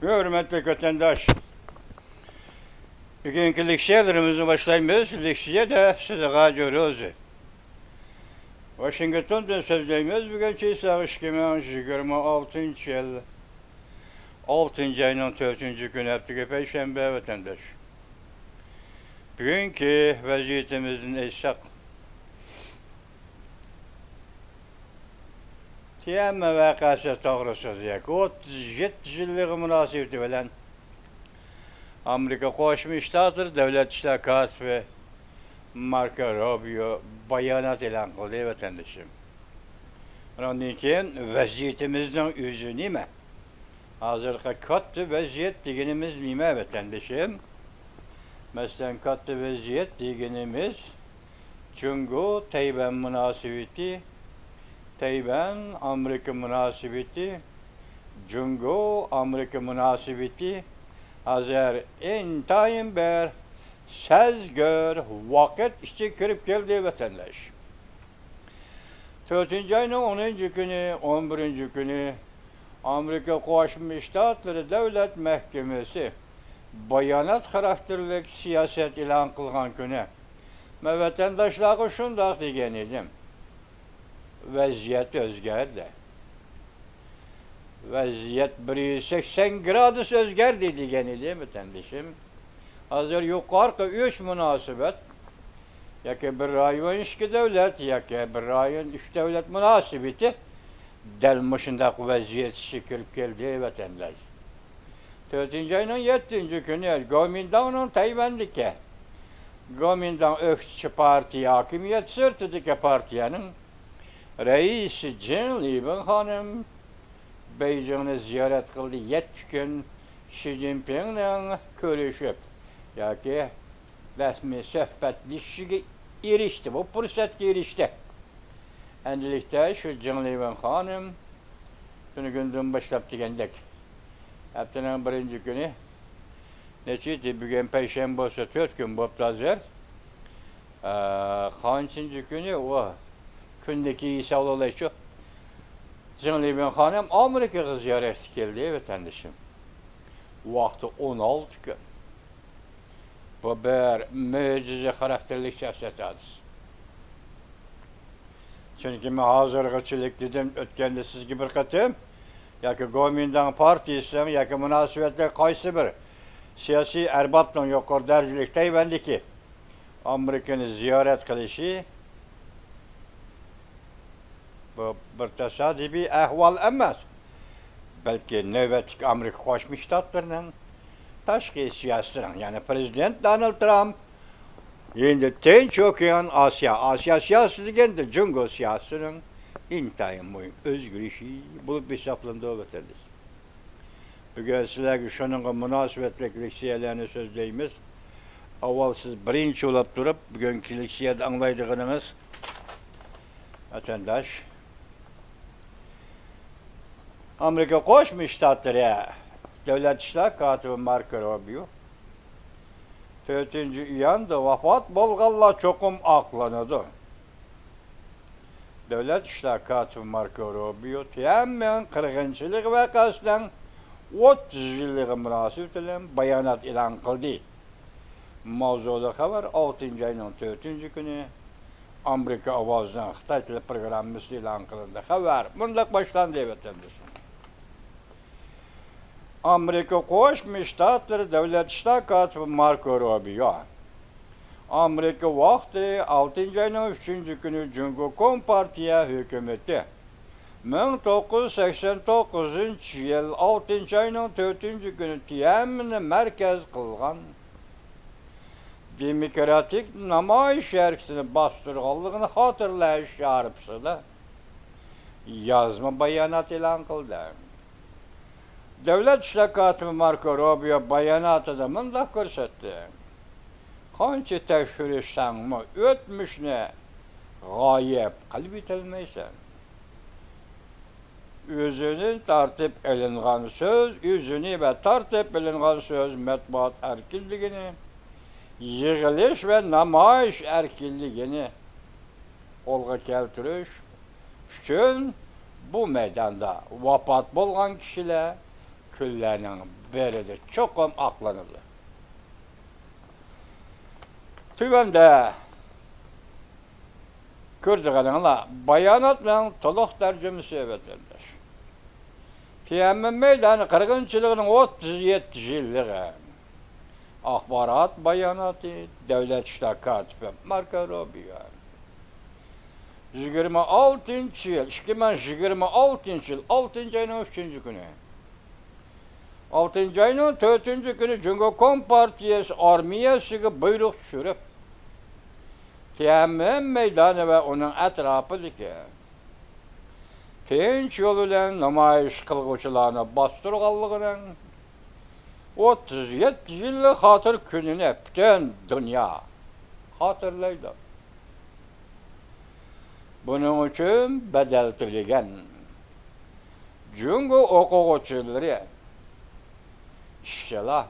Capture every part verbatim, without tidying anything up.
ھۆرمەتلىك ۋەتەنداش، بۈگۈنكى لېكسىيەلىرىمىزنى باشلايمىز. لېكسىيەدە سىلىغا جۇ روزى. ۋاشىنگتوندىن سۆزلەيمىز. بۈگۈن چىساغ ئىككى مىڭ يىگىرمە ئالتىنچى يىل، ئالتىنچى ئاينىڭ تۆتىنچى كۈنى، ھەپتىگە پەيشەنبە، ۋەتەنداش. بۈگۈنكى ۋەزىيىتىمىزدىن ئېيتساق، تيەنئەنمېن ۋەقەسى توغرىسىدا ياكى ئوتتۇز يەتتە يىللىقى مۇناسىۋىتى بىلەن ئامېرىكا قوشما شتاتلىرى دۆلەت ئىشلار كاتىپى ماركو روبىيو بايانات ئېلان قىلدى، ۋەتەندىشىم. ئۇنىڭدىن كېيىن ۋەزىيىتىمىزنىڭ ئۆزى نېمە؟ ھازىرقى كاتتا ۋەزىيەت دېگىنىمىز نېمە، ۋەتەندىشىم؟ مەسىلەن، كاتتا ۋەزىيەت دېگىنىمىز جۇڭگو تەيۋەن مۇناسىۋىتى، تەيۋەن ئامېرىكا مۇناسىۋىتى، جۇڭگو ئامېرىكا مۇناسىۋىتى ھازىر ئىنتايىن بىر سەزگۈر ۋاقىت ئىچىگە كىرىپ كەلدى، ۋەتەنداش. تۆتىنچى ئاينىڭ ئونىنچى كۈنى، ئون بىرىنچى كۈنى ئامېرىكا قوشما شتاتلىرى دۆلەت مەھكىمىسى بايانات خاراكتېرلىك سىياسەت ئېلان قىلغان كۈنى، مەن ۋەتەنداشلارغا شۇنداق دېگەن ئىدىم، ۋەزىيەت ئۆزگەردى. ۋەزىيەت بىر يۈز سەكسەن گرادۇس ئۆزگەردى دېگەن ئىدىم، ۋەتەندىشىم. ھازىر يۇقىرىقى ئۈچ مۇناسىۋەت، ياكى بىر رايون ئىككى دۆلەت، ياكى بىر رايون ئۈچ دۆلەت مۇناسىۋىتى دەل مۇشۇنداق ۋەزىيەت ئىچىگە كىرىپ كەلدى، ۋەتەنداش. تۆتىنچى ئاينىڭ يەتتىنچى كۈنى گومىنداڭنىڭ تەيۋەندىكى، گومىنداڭ ئۆكتىچى پارتىيە ھاكىمىيەت سىرتىدىكى پارتىيەنىڭ رەئىسى جېڭ لىۋېن خانىم بېيجىڭنى زىيارەت قىلدى. يەتتە كۈن شى جىنپىڭنىڭ كۆرۈشۈپ ياكى رەسمىي سۆھبەتلىشىشىگە ئېرىشتى. بۇ پۇرسەتكە ئېرىشتى. ئەمدىلىكتە شۇ جېڭ لىۋېن خانىم تۈنۈگۈندىن باشلاپ دېگەندەك، ھەپتىنىڭ بىرىنچى كۈنى، نەچچىدە، بۈگۈن پەيشەنبە بولسا، تۆت كۈن بوپتۇ ھازىر. ئە، قانچىنچى كۈنى ئۇ؟ كۈندىكى ھېسابلاۋالايچۇ. جېڭ لىۋېن خانىم ئامېرىكىغا زىيارەتكە كەلدى، ۋەتەندىشىم. ۋاقتى ئون ئالتە كۈن. بۇ بىر مۆجىزە خاراكتېرلىك سىياسەت ھادىسە. چۈنكى مەن ھازىرغىچىلىك دېدىم، ئۆتكەندە سىزگە بىر قېتىم، ياكى گومىنداڭ پارتىيىسىنىڭ ياكى مۇناسىۋەتلىك قايسى بىر سىياسىي ئەربابنىڭ يۇقىرى دەرىجىلىك تەيۋەندىكى ئامېرىكىنى زىيارەت قىلىشى، بۇ بىر تاسادىپىي ئەھۋال ئەمەس، بەلكى نۆۋەتلىك ئامېرىكا قوشما شتاتلىرىنىڭ تاشقى سىياسىتىنىڭ، يەنى پرېزىدېنت دونالد ترامپ ھىندى، تىنچ ئوكيان، ئاسىيا، ئاسىيا سىياسىتى دېگەندە جۇڭگو سىياسىتىنىڭ ئىنتايىن مۇھىم ئۆزگىرىشى بولۇپ ھېسابلىنىدۇ، ۋەتەندىشىم. بۈگۈن سىلەرگە شۇنىڭغا مۇناسىۋەتلىك لېكسىيەلەرنى سۆزلەيمىز. ئاۋۋال سىز بىرىنچى بولۇپ تۇرۇپ، بۈگۈنكى لېكسىيەدە ئاڭلايدىغىنىڭىز، ۋەتەنداش، ئامېرىكا قوشما شتاتلىرى دۆلەت ئىشلار كاتىپى ماركو روبىيو تۆتىنچى ئىيۇندا ۋاپات بولغانلار چوقۇم ئاقلىنىدۇ. دۆلەت ئىشلار كاتىپى ماركو روبىيو تيەنئەنمېن قىرغىنچىلىقى ۋەقەسىنىڭ ئوتتۇز يىللىقى مۇناسىۋىتى بىلەن بايانات ئېلان قىلدى. ماۋزۇلۇق خەۋەر ئالتىنچى ئاينىڭ تۆتىنچى كۈنى ئامېرىكا ئاۋازىنىڭ خىتاي تىلى پروگراممىسىدا ئېلان قىلىندى. خەۋەر مۇنداق باشلاندى، ۋەتەندىشىم. ئامېرىكا قوشما شتاتلىرى دۆلەت ئىشلار كاتىپى ماركو روبىيو ئامېرىكا ۋاقتى ئالتىنچى ئاينىڭ ئۈچىنچى كۈنى جۇڭگو كومپارتىيە ھۆكۈمىتى مىڭ توققۇز يۈز سەكسەن توققۇزىنچى يىل ئالتىنچى ئاينىڭ تۆتىنچى كۈنى تيەنئەنمېننى مەركەز قىلغان دېموكراتىك نامايىش ھەرىكىتىنى باستۇرغانلىقىنى خاتىرىلەش شارپىسىدا يازما بايانات ئېلان قىلدى. دۆلەت ئىشلار كاتىپى ماركو روبىيو باياناتىدا مۇنداق كۆرسەتتى: قانچە تەكشۈرسەڭمۇ، ئۆتمۈشنى غايىب قىلىۋېتەلمەيسەن. ئۆزىنى تارتىپ ئېلىنغان سۆز، ئۆزىنى ۋە تارتىپ ئېلىنغان سۆز، مەتبۇئات ئەركىنلىكىنى، يىغىلىش ۋە نامايىش ئەركىنلىكىنى قولغا كەلتۈرۈش ئۈچۈن بۇ مەيداندا ۋاپات بولغان كىشىلەر كۈنلەرنىڭ بىرىدە چوقۇم ئاقلىنىدۇ. تۆۋەندە كۆرىدىغىنىڭلار باياناتنىڭ تولۇق تەرجىمىسى، ۋەتەنداش. تيەنئەنمېن مەيدانى قىرغىنچىلىقىنىڭ ئوتتۇز يەتتە يىللىقى. ئاخبارات باياناتى، دۆلەت ئىشلار كاتىپى ماركو روبىيو. يىگىرمە ئالتىنچى يىل، ئىككى مىڭ يىگىرمە ئالتىنچى يىل، ئالتىنچى ئاينىڭ ئۈچىنچى كۈنى. ئالتىنچى ئاينىڭ تۆتىنچى كۈنى جۇڭگو كومپارتىيەسى ئارمىيەسىگە بۇيرۇق چۈشۈرۈپ، تيەنئەنمېن مەيدانى ۋە ئۇنىڭ ئەتراپىدىكى تىنچ يول بىلەن نامايىش قىلغۇچىلارنى باستۇرغانلىقىنىڭ ئوتتۇز يەتتە يىللىق خاتىرە كۈنىنى پۈتۈن دۇنيا خاتىرىلەيدۇ. بۇنىڭ ئۈچۈن بەدەل تۆلىگەن جۇڭگو ئوقۇغۇچىلىرى، ئىشچىلار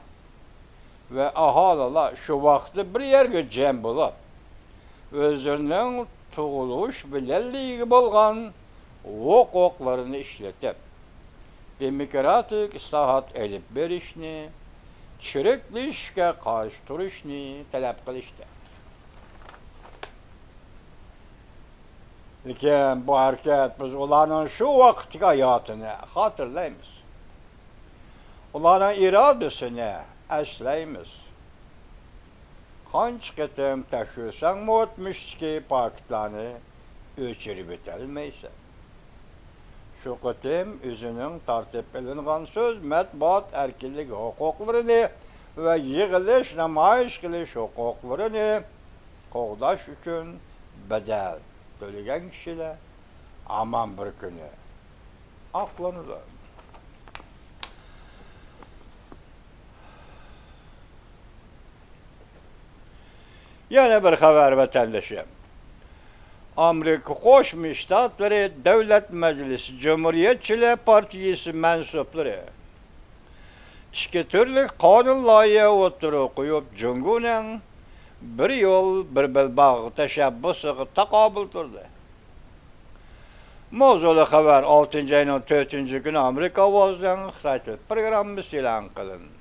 ۋە ئاھالىلار شۇ ۋاقىتتا بىر يەرگە جەم بولۇپ، ئۆزلىرىنىڭ تۇغۇلۇش بىلەنلىكىگە بولغان ھوقۇقلىرىنى ئىشلىتىپ، دېموكراتىك ئىسلاھات ئېلىپ بېرىشنى، چىرىكلىشىشكە قارشى تۇرۇشنى تەلەپ قىلىشتى. لېكىن بۇ ھەرىكەت، بىز ئۇلارنىڭ شۇ ۋاقىتتىكى ھاياتىنى خاتىرىلەيمىز. ئۇلارنىڭ ئىرادىسىنى ئەسلەيمىز. قانچە قېتىم تەكشۈرسەڭمۇ، ئۆتمۈشتىكى پاكىتلارنى ئۆچۈرۈۋېتەلمەيسەن. شۇ قېتىم ئۆزىنىڭ تارتىپ ئېلىنغان سۆز، مەتبۇئات ئەركىنلىكى ھوقۇقلىرىنى ۋە يىغىلىش، نامايىش قىلىش ھوقۇقلىرىنى قوغداش ئۈچۈن بەدەل تۆلىگەن كىشىلەر ھامان بىر كۈنى ئاقلىنىدۇ. يەنە بىر خەۋەر، ۋەتەندىشىم. ئامېرىكا قوشما شتاتلىرى دۆلەت مەجلىسى جۇمھۇرىيەتچىلەر پارتىيىسى مەنسۇپلىرى ئىككى تۈرلۈك قانۇن لايىھە ئوتتۇرىغا قويۇپ، جۇڭگونىڭ بىر يول، بىر بەلباغ تەشەببۇسىغا تاقابىل تۇردى. ماۋزۇلۇق خەۋەر، ئالتىنچى ئاينىڭ تۆتىنچى كۈنى ئامېرىكا ئاۋازىنىڭ خىتاي تىل پروگراممىسى ئېلان قىلىندى.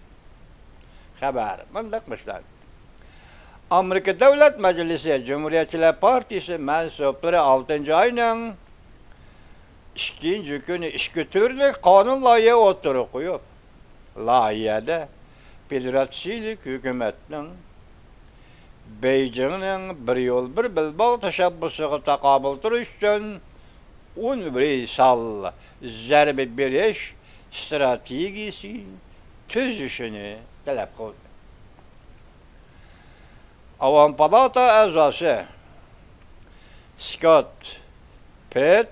خەۋەر مۇنداق باشلاندى. ئامېرىكا دۆلەت مەجلىسى جۇمھۇرىيەتچىلەر پارتىيىسى مەنسۇپلىرى ئالتىنچى ئاينىڭ ئىككىنچى كۈنى ئىككى تۈرلۈك قانۇن لايىھە ئوتتۇرىغا قويۇپ، لايىھەدە فېدېراتسىيىلىك ھۆكۈمەتنىڭ بېيجىڭنىڭ بىر يول، بىر بەلباغ تەشەببۇسىغا تاقابىل تۇرۇش ئۈچۈن ئۇنىۋېرسال زەربە بېرىش ئىستراتېگىيىسى تۈزۈشىنى تەلەپ قىلدى. ئاۋام پالاتا ئەزاسى سكوت پېت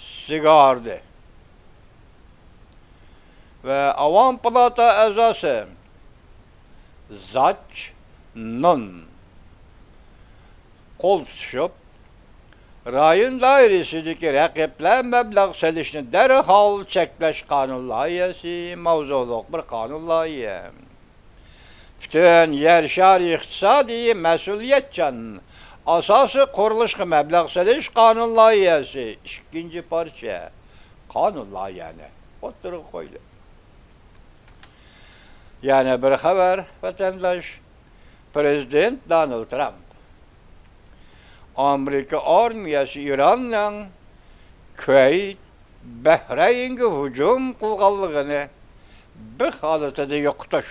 سىگاردى ۋە ئاۋام پالاتا ئەزاسى زاچ نون قول تۇتۇشۇپ، رايون دائىرىسىدىكى رەقىبلەر مەبلەغ سېلىشنى دەرھال چەكلەش قانۇن لايىھەسى ماۋزۇلۇق بىر قانۇن لايىھە. پۈتۈن يەر شارى ئىقتىسادىي مەسئۇلىيەتچان ئاساسىي قۇرۇلۇشقا مەبلەغ سېلىش قانۇن لايىھەسى ئىككىنچى پارچە قانۇن لايىھەنى ئوتتۇرىغا قويدى. يەنە بىر خەۋەر، ۋەتەنداش. پرېزىدېنت دونالد ترامپ ئامېرىكا ئارمىيەسى ئىراننىڭ كۇۋەيت، بەھرەينگە ھۇجۇم قىلغانلىقىنى بىخ ھالىتىدە يوقىتىش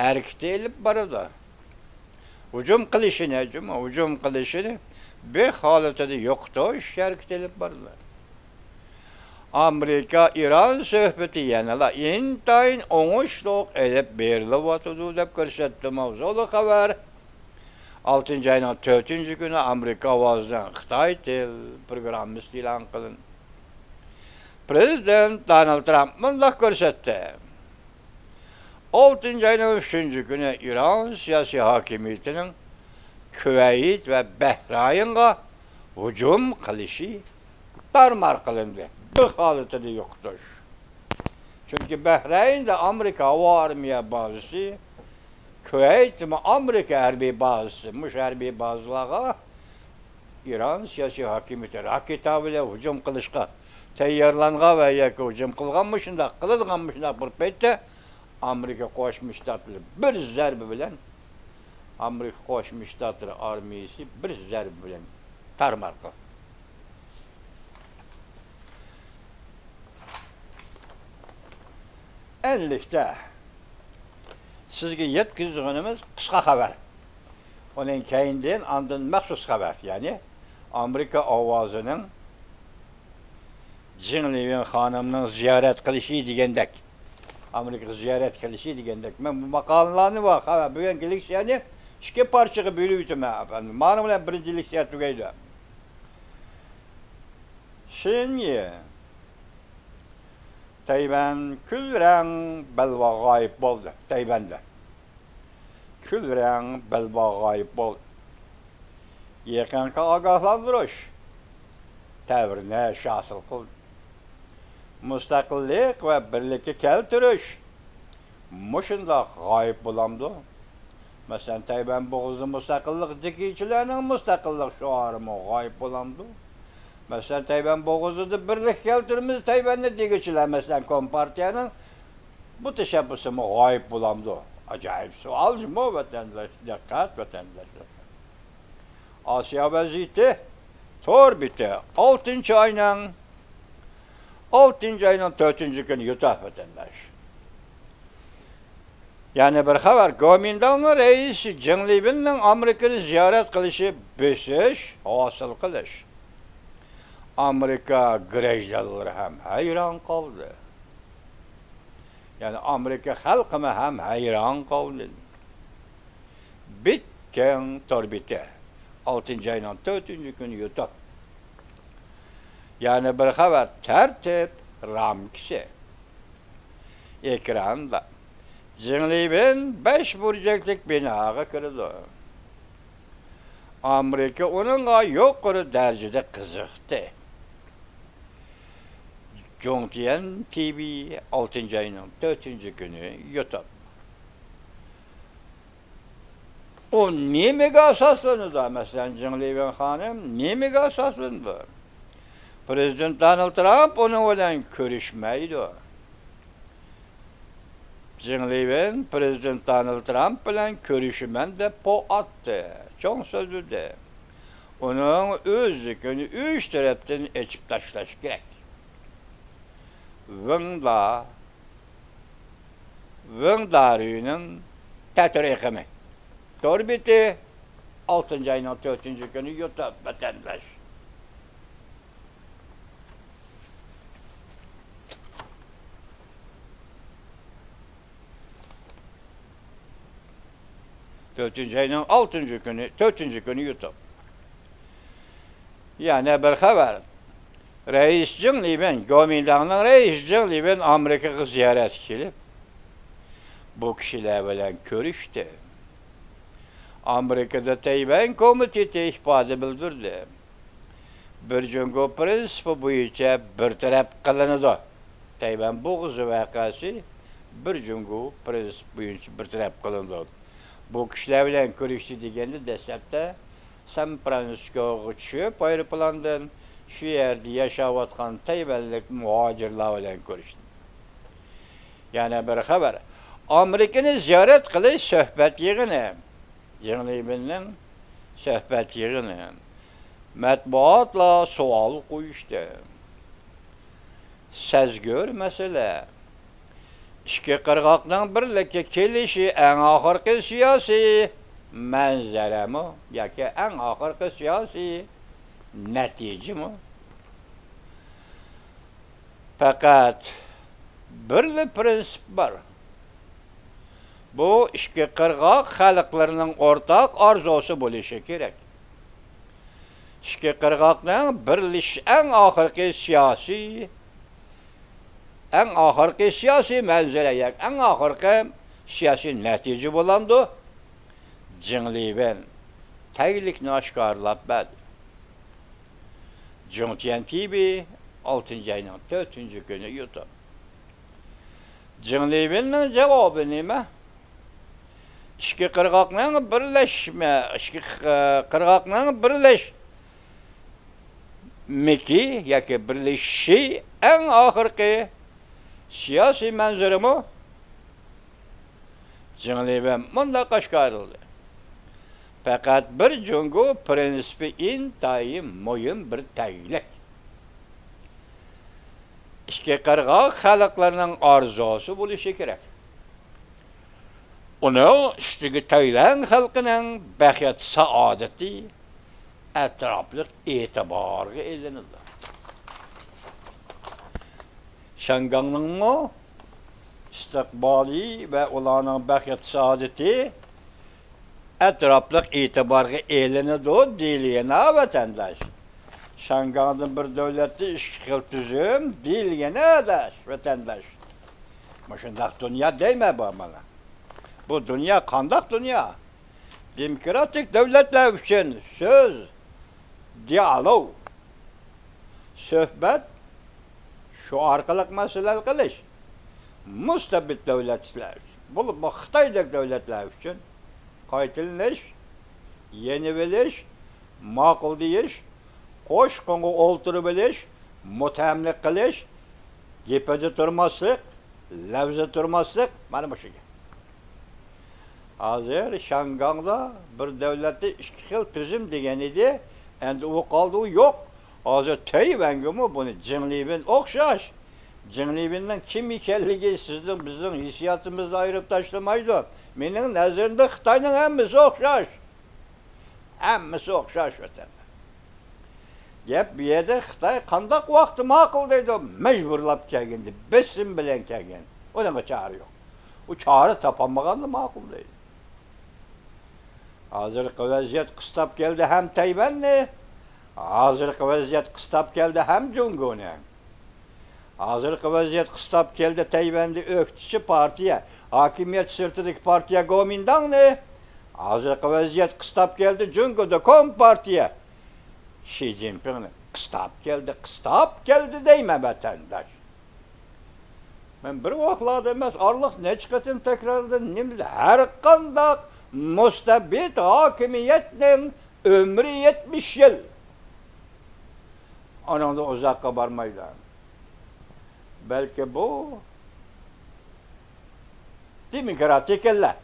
ھەرىكىتى ئېلىپ بارىدۇ. ھۇجۇم قىلىشىنى، جۇمۇ، ھۇجۇم قىلىشىنى بىخ ھالىتىدە يوقىتىش ھەرىكىتى ئېلىپ بارىدۇ. ئامېرىكا ئىران سۆھبىتى يەنىلا ئىنتايىن ئوڭۇشلۇق ئېلىپ بېرىلىۋاتىدۇ، دەپ كۆرسەتتى ماۋزۇلۇق خەۋەر. ئالتىنچى ئاينىڭ تۆتىنچى كۈنى ئامېرىكا ئاۋازىنىڭ خىتاي تىل پروگراممىسىدا ئېلان قىلىندى. پرېزىدېنت دونالد ترامپ مۇنداق كۆرسەتتى. ئالتىنچى ئاينىڭ ئۈچىنچى كۈنى ئىران سىياسىي ھاكىمىيىتىنىڭ كۇۋەيت ۋە بەھرەينغا ھۇجۇم قىلىشى تارمار قىلىندى. بىخ ھالىتىدە يوقىتىش. چۈنكى بەھرەيندە ئامېرىكا ھاۋا ئارمىيە بازىسى، كۇۋەيتمۇ ئامېرىكا ھەربىي بازىسى، مۇشۇ ھەربىي بازىلارغا ئىران سىياسىي ھاكىمىيىتى راكېتا بىلەن ھۇجۇم قىلىشقا تەييارلانغان ۋە ياكى ھۇجۇم قىلغان مۇشۇنداق، قىلىدىغان مۇشۇنداق بىر پەيتتە ئامېرىكا قوشما شتاتلىرى بىر زەربە بىلەن، ئامېرىكا قوشما شتاتلىرى ئارمىيىسى بىر زەربە بىلەن تارمار قىلدى. ئەنلىكتە سىزگە يەتكۈزىدىغىنىمىز قىسقا خەۋەر. ئۇنىڭ كەينىدىن ئاندىن مەخسۇس خەۋەر، يەنى ئامېرىكا ئاۋازىنىڭ جېڭ لىۋېن خانىمنىڭ زىيارەت قىلىشى دېگەندەك، ئامېرىكىغا زىيارەت قىلىشى دېگەندەك. مەن بۇ ماقالىلارنى ۋە خەۋەر، بۈگۈنكى لېكسىيەنى ئىككى پارچىغا بۆلۈۋېتىمەن، ئەپەندىم. مانا بىلەن بىرىنچى لېكسىيە تۈگەيدۇ. شېنيى. تەيۋەن كۈلرەڭ بەلباغ غايىب بولدى. تەيۋەندە كۈلرەڭ بەلباغ غايىب بولدى. يېقىنقى ئاگاھلاندۇرۇش تەۋرىنىش ھاسىل قىلدى. مۇستەقىللىق ۋە بىرلىككە كەلتۈرۈش مۇشۇنداق غايىب بولامدۇ؟ مەسىلەن، تەيۋەن بوغۇزىدا مۇستەقىللىق دېگۈچىلەرنىڭ مۇستەقىللىق شوئارىمۇ غايىب بولامدۇ؟ مەسىلەن، تەيۋەن بوغۇزىدا بىرلىك كەلتۈرىمىز تەيۋەننى دېگۈچىلەر، مەسىلەن، كومپارتىيەنىڭ بۇ تەشەببۇسىمۇ غايىب بولامدۇ؟ ئاجايىپ سوئال جۇمۇ، ۋەتەنداش، دىققەت، ۋەتەنداشلار. ئاسىيا ۋەزىيىتى تور بېتى، ئالتىنچى ئاينىڭ، ئالتىنچى ئاينىڭ تۆتىنچى كۈنى يۇتاپ، ۋەتەنداش. يەنە بىر خەۋەر، گومىنداڭنىڭ رەئىسى جېڭ لىۋېننىڭ ئامېرىكىنى زىيارەت قىلىشى بېسىش ھاسىل قىلىش. ئامېرىكا گراژدانلىرى ھەم ھەيران قالدى. يەنى ئامېرىكا خەلقىمۇ ھەم ھەيران قالدى. بېككىڭ تور بېتى، ئالتىنچى ئاينىڭ تۆتىنچى كۈنى يۇتۇپ. يەنە بىر خەۋەر، تەرتىپ رامكىسى. ئېكراندا جېڭ لىۋېن بەش بۇرجەكلىك بىناغا كىرىدۇ. ئامېرىكا ئۇنىڭغا يۇقىرى دەرىجىدە قىزىقتى. جۇڭتيەن تىۋى، ئالتىنچى ئاينىڭ تۆتىنچى كۈنى يۇتۇپ. ئۇ نېمىگە ئاساسلىنىدۇ؟ مەسىلەن، جېڭ لىۋېن خانىم نېمىگە ئاساسلىنىدۇ؟ پرېزىدېنت دونالد ترامپ ئۇنىڭ بىلەن كۆرۈشمەيدۇ. جېڭ لىۋېن پرېزىدېنت دونالد ترامپ بىلەن كۆرۈشىمەن دەپ پو ئاتتى، چوڭ سۆزلىدى. ئۇنىڭ ئۆزلۈكىنى ئۈچ تەرەپتىن ئېچىپ تاشلاش كېرەك. ۋېڭدا، ۋېڭدارۈنىڭ تەتۈر ئېقىمى. تور بېتى، ئالتىنچى ئاينىڭ تۆتىنچى كۈنى يۇتۇپ، ۋەتەنداش. تۆتىنچى ئاينىڭ ئالتىنچى كۈنى، تۆتىنچى كۈنى يۇتۇپ. يەنە بىر خەۋەر. رەئىس جېڭ لىۋېن، گومىنداڭنىڭ رەئىسى جېڭ لىۋېن ئامېرىكىغا زىيارەتكە كېلىپ، بۇ كىشىلەر بىلەن كۆرۈشتى. ئامېرىكىدا تەيۋەن كومىتېتى ئىپادە بىلدۈردى. بىر جۇڭگو پىرىنسىپى بويىچە بىر تەرەپ قىلىنىدۇ. تەيۋەن بوغۇزى ۋەقەسى بىر جۇڭگو پىرىنسىپى بويىچە بىر تەرەپ قىلىنىدۇ. بۇ كىشىلەر بىلەن كۆرۈشتى دېگەندە، دەسلەپتە سان فرانسىسكوغا چۈشۈپ، ئايروپىلاندىن شۇ يەردە ياشاۋاتقان تەيۋەنلىك مۇھاجىرلار بىلەن كۆرۈشتى. يەنە بىر خەۋەر. ئامېرىكىنى زىيارەت قىلىش سۆھبەت يىغىنى. جېڭ لىۋېننىڭ سۆھبەت يىغىنى. مەتبۇئاتلار سوئال قويۇشتى. سەزگۈر مەسىلە. ئىككى قىرغاقنىڭ بىرلىككە كېلىشى ئەڭ ئاخىرقى سىياسىي مەنزىرەمۇ ياكى ئەڭ ئاخىرقى سىياسىي نەتىجىمۇ؟ پەقەت بىرلا پىرىنسىپ بار. بۇ ئىككى قىرغاق خەلقلىرىنىڭ ئورتاق ئارزۇسى بولۇشى كېرەك. ئىككى قىرغاقنىڭ بىرلىشىش ئەڭ ئاخىرقى سىياسىي، ئەڭ ئاخىرقى سىياسىي مەنزىرە، ياكى ئەڭ ئاخىرقى سىياسىي نەتىجە بولامدۇ؟ جېڭ لىۋېن تەگلىكنى ئاشكارىلاپ بەردى. جۇڭتيەن تىۋى، ئالتىنچى ئاينىڭ تۆتىنچى كۈنى يۇتۇپ. جېڭ لىۋېننىڭ جاۋابى نېمە؟ ئىككى قىرغاقنىڭ بىرلەشمە، ئىككى قىرغاقنىڭ بىرلەش-، مىكى ياكى بىرلىشىشى ئەڭ ئاخىرقى سىياسىي مەنزىرىمۇ جېڭ لىۋېن مۇنداق ئاشكارىلىدى: پەقەت بىر جۇڭگو پىرىنسىپى ئىنتايىن مۇھىم بىر تەگلىك. ئىككى قىرغاق خەلقلەرنىڭ ئارزۇسى بولۇشى كېرەك. ئۇنىڭ ئۈستىگە تەيۋەن خەلقىنىڭ بەخت-سائادىتى ئەتراپلىق ئېتىبارغا ئېلىنىدۇ. شياڭگاڭنىڭمۇ ئىستىقبالى ۋە ئۇلارنىڭ بەخت-سائادىتى ئەتراپلىق ئېتىبارغا ئېلىنىدۇ دېيىلگىنە، ۋەتەنداش. شياڭگاڭدىن بىر دۆلەتتە ئىككى خىل تۈزۈم دېيىلگىنە، ئاداش، ۋەتەنداش. مۇشۇنداق دۇنيا دەيمەن بۇ مانا. بۇ دۇنيا قانداق دۇنيا؟ دېموكراتىك دۆلەتلەر ئۈچۈن سۆز، دىئالوگ، سۆھبەت، شۇ ئارقىلىق مەسىلە ھەل قىلىش. مۇستەبىت دۆلەتلەر، بولۇپمۇ خىتايدەك دۆلەتلەر ئۈچۈن قايتىلىنىش، يېنىۋېلىش، ماقۇل دېيىش، قوشقىنغا ئولتۇرۇۋېلىش، مۇتتەھەملىك قىلىش، گېپىدە تۇرماسلىق، لەۋزىدە تۇرماسلىق، مانا مۇشۇ گەپ. ھازىر شياڭگاڭدا بىر دۆلەتتە ئىككى خىل تۈزۈم دېگەن ئىدى، ئەمدى ئۇ قالدى، ئۇ يوق. ھازىر تەيۋەنگىمۇ بۇنى جېڭ لىۋېن ئوخشاش. جېڭ لىۋېننىڭ كىم ئىكەنلىكى سىزنىڭ، بىزنىڭ ھېسسىياتىمىزنى ئايرىپ تاشلىمايدۇ. مېنىڭ نەزىرىمدە خىتاينىڭ ھەممىسى ئوخشاش. ھەممىسى ئوخشاش ۋەتەندە. گەپ بۇ يەردە خىتاي قانداق ۋاقىتتا ماقۇل دەيدۇ، مەجبۇرلاپ كەلگەندە، بېسىم بىلەن كەلگەن. ئۇنىڭغا چارە يوق. ئۇ چارە تاپالمىغاندا ماقۇل دەيدۇ. ھازىرقى ۋەزىيەت قىستاپ كەلدى ھەم تەيۋەننى، ھازىرقى ۋەزىيەت قىستاپ كەلدى ھەم جۇڭگونى. ھازىرقى ۋەزىيەت قىستاپ كەلدى تەيۋەندە ئۆكتىچى پارتىيە، ھاكىمىيەت سىرتىدىكى پارتىيە گومىنداڭنى، ھازىرقى ۋەزىيەت قىستاپ كەلدى جۇڭگودا كومپارتىيە شى جىنپىڭنى. قىستاپ كەلدى، قىستاپ كەلدى دەيمەن، ۋەتەنداش. مەن بىر ۋاقىتلاردا ئەمەس، ئارىلىق نەچچە قېتىم تەكرارلىدىم، نېمىلا، ھەرقانداق مۇستەبىت ھاكىمىيەتنىڭ ئۆمرى يەتمىش يىل. ئۇنىڭدىن ئۇزاققا بارمايدۇ. بەلكى بۇ دېموكراتىك ئەللەر،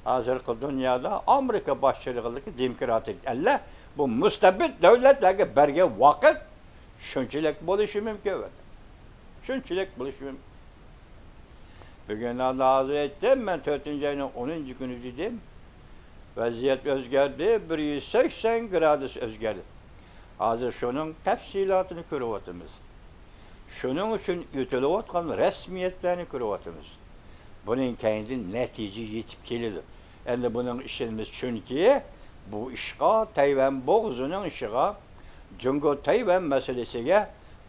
ھازىرقى دۇنيادا ئامېرىكا باشچىلىقىدىكى دېموكراتىك ئەللەر بۇ مۇستەبىت دۆلەتلەرگە بەرگەن ۋاقىت شۇنچىلىك بولۇشى مۇمكىن. شۇنچىلىك بولۇشى مۇمكىن. بۈگۈن ھازىر ئېيتتىم، مەن تۆتىنچى ئاينىڭ ئونىنچى كۈنى دېدىم، ۋەزىيەت ئۆزگەردى، بىر يۈز سەكسەن گرادۇس ئۆزگەردى. ھازىر شۇنىڭ تەپسىلاتىنى كۆرۈۋاتىمىز. شۇنىڭ ئۈچۈن ئۆتۈلۈۋاتقان رەسمىيەتلەرنى كۆرۈۋاتىمىز. بۇنىڭ كەينىدىن نەتىجە يېتىپ كېلىدۇ. ئەمدى بۇنىڭغا ئىشىنىمىز، چۈنكى بۇ ئىشقا، تەيۋەن بوغۇزىنىڭ ئىشىغا، جۇڭگو تەيۋەن مەسىلىسىگە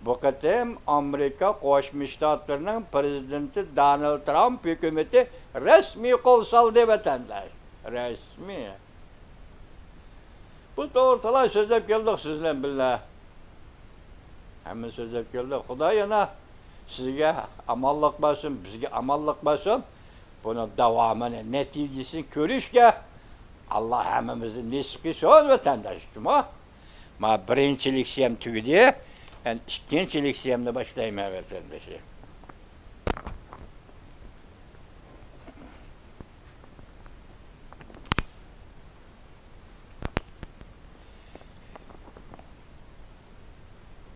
بۇ قېتىم ئامېرىكا قوشما شتاتلىرىنىڭ پىرېزىدېنتى دونالد ترامپ ھۆكۈمىتى رەسمىي قول سالدى، ۋەتەنداش. رەسمىي. بۇ توغرا تالاي سۆزلەپ كەلدۇق سىز بىلەن بىللە. ھەممە سۆزلەپ كەلدۇق. خۇداي يەنە سىزگە ئامانلىق بەرسۇن، بىزگە ئامانلىق بەرسۇن. بۇنىڭ داۋامىنى، نەتىجىسىنى كۆرۈشكە ئاللا ھەممىمىزنى نېسىپ قىلسۇن، ۋەتەنداش. جۇما. ما بىرىنچى لېكسىيەم تۈگىدى. ئەن ئىككىنچى لېكسىيەمنى باشلايمەن، ۋەتەنداشلار.